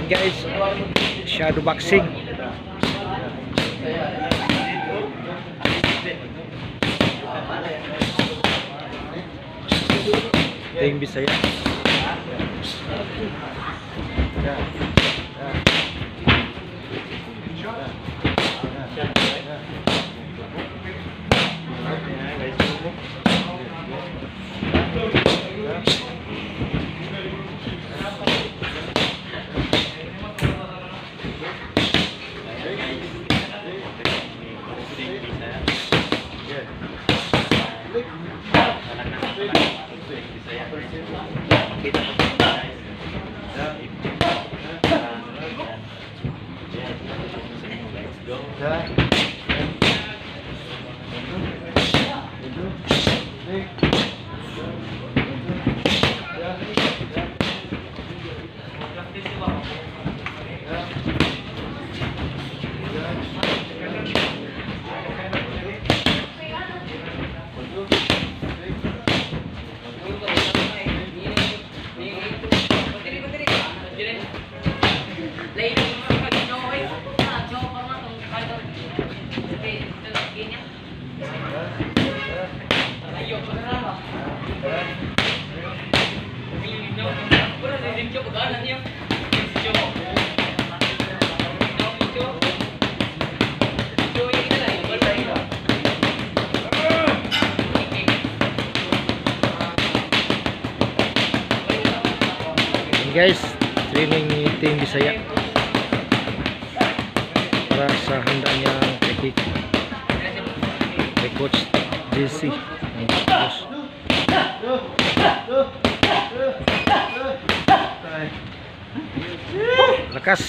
Yan guys, shadow boxing. Team Bisaya. Yan guys, training ni Team Bisaya para sa handa niya kay Coach JC ng Boss. Lakas.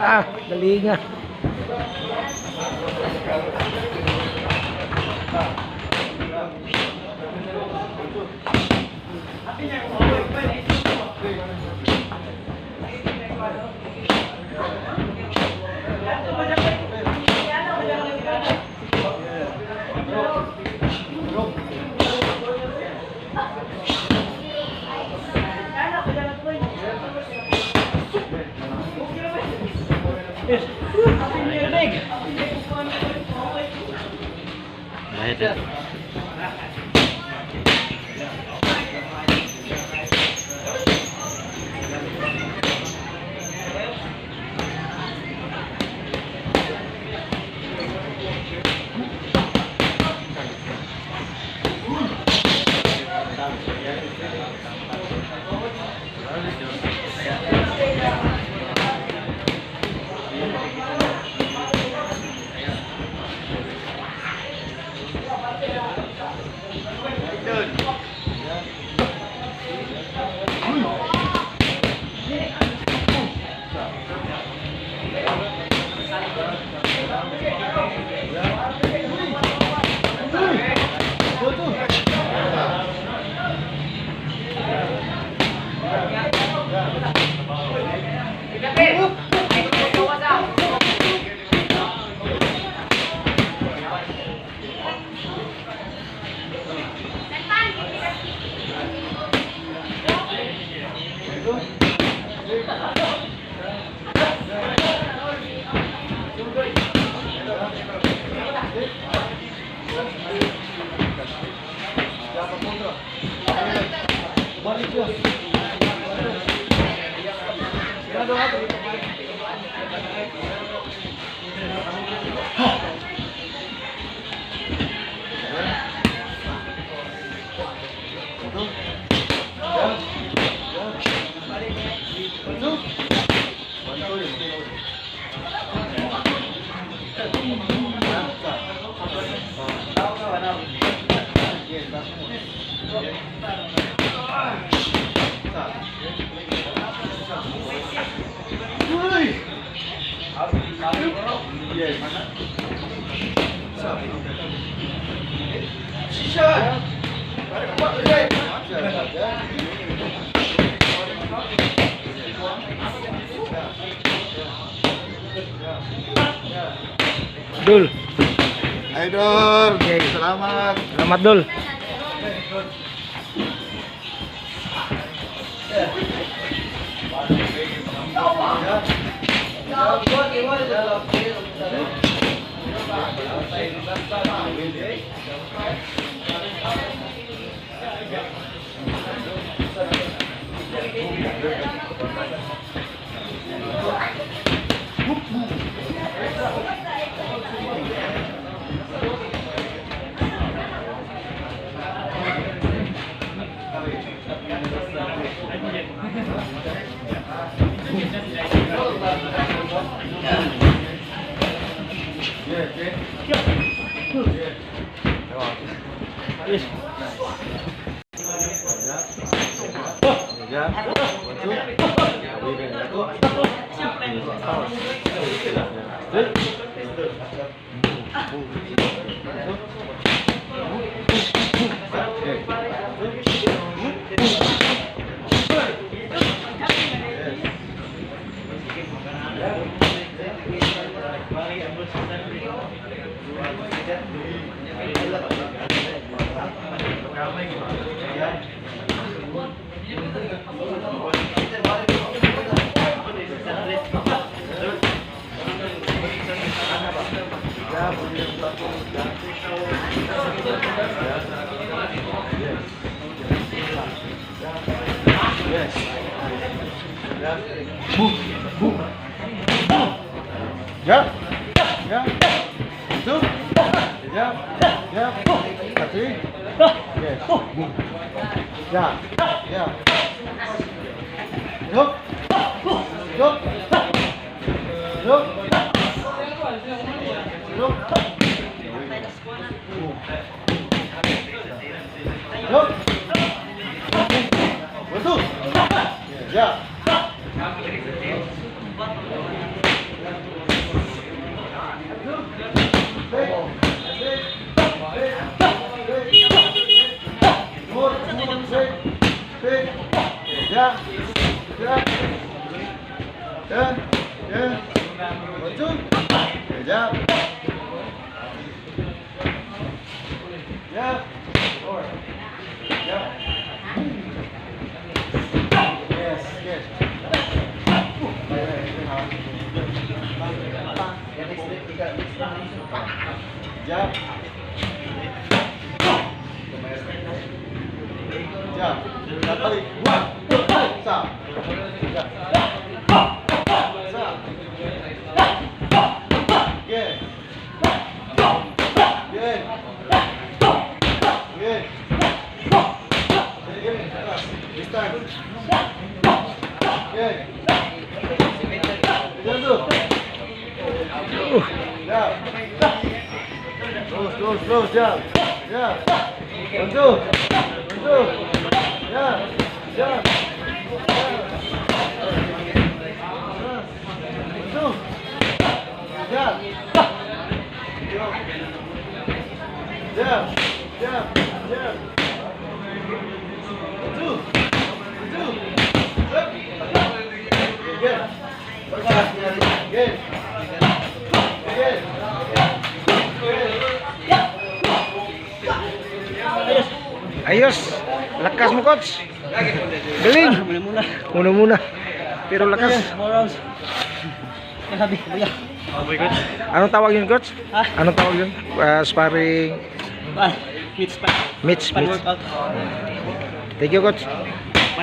Ah, dali nga. Ito, ito. Dul. Idol. Okay. Salamat. Salamat, Dul. Yeah. Yeah. Two. Yeah. Yeah. Three. Yes. Yeah. Yeah. Look. Look. Look. Look. Look. One, two. Yeah. Yeah. One, two. Yeah. Yeah. Four. Yeah. Yes. Jab. One, two, three, stop. Jab. Stop. Good. Good. Good. Good. This time. Good. Good. Jab. Close, close, close, jab. Jab. One, two. One, two. Jab. Jab. Jab. One, two. Jab. Jab. Jab. Jab. One, two. One, two. Up. Good. Good. Good. Good. Ayos. Lakas mo, coach. Galing. Muna muna. Muna muna. Pero lakas. Four rounds. Grabe, buya. Anong tawag yun, coach? Ha? Anong tawag yun? Sparring Ah, mix pa. Mitch, Pan mitch. workout. Thank you, coach.